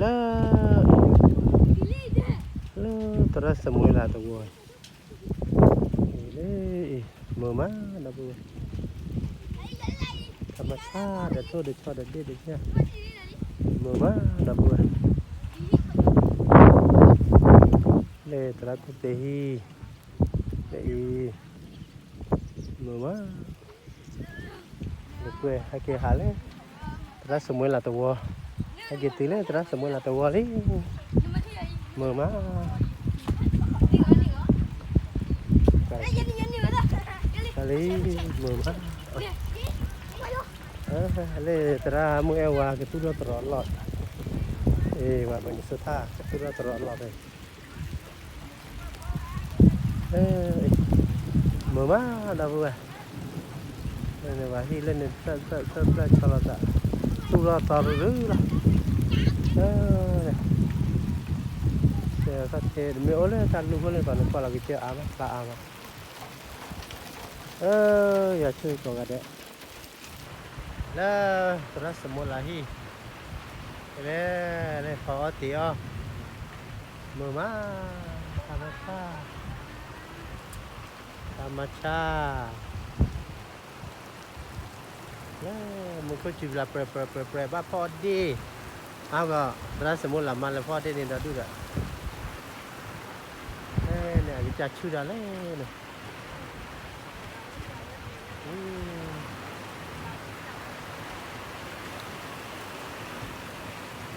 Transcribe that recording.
လၢ လၢသရၣ်စမူၤအ့လးတဝီ လၢ မုာ်မး ဒီပုၢ်ဝဲၢ်, တၢ်မၤဆါဒီးထိၣ်ဒီးဆီဒီးဒ့ၣ်ဒီးညၣ်, မုာ်မး ဒီပုၢ်ဝဲၢ်, လၢသရၣ်ခိၣ်သ့ဟံၣ် လၢအံၤ မုာ်မး ဒီပုၢ်ဝဲၢ် ဟဲက့ၤဟးလၢ သရၣ်စမူၤအ့လးတဝီ, ဟဲက့ၤတုၤလၢသရၣ်စမူၤအ့လးတဝီလံ, မုာ်မး လံ, မုာ်မး, လၢသရၣ်မုၣ်အဲၣ်ဝါကသူၣ်ထီၣ်သရိာ်အလီၢ်, အ့ ဝၤပှဲၤနံၤစိထၣ် ကသူၣ်ထီၣ်သရိာ်အလီၢ်ဖဲ မုာ်မး ဒီပုၢ်ဝဲၢ်, လၢန့ၣ်ပှၤဟံၣ်လၢန့ၣ် ဖျၢၣ်ဖျၢၣ်ဖျၢၣ်ဖျၢၣ်ဆီလီၤသး, သူၣ်ထီၣ်သရိာ်ရူၤရူၤလီၤ, လၢ တမ့ၢ်အိၣ်လၢတၢ်လူၢ်ခိၣ်လၢပှၤနကွၢ်လီၤကစၢၢ်အါမး ဖျါအါမး, ယွၤဆိၣ်ဂ့ၤကိးဂၤဒဲး လၢသရၣ်စမူၤအ့လးဟံၣ်, လဲၤလဲၤဖီအီၣ်တ့ၢ်အီၣ်, မုာ်မး, တၢ်မၤဆါ, တၢ်မၤဆါ, လၢမူခိၣ်စူၤဘျးပြဲၤပြဲၤပြဲၤပြဲၤ ဘၣ်ဖီအီၣ်ဒ့ၣ်, အါဂီၢ် သရၣ်စမူၤအ့လးမါလဲၤဖီအီၣ်ဒ့ၣ်န့ၣ်ဒီဒူၣ်ဒီး, လၢန့ၣ်အကစၢ်ဆူၣ်တၢ်လဲၣ်န့ၣ်, အ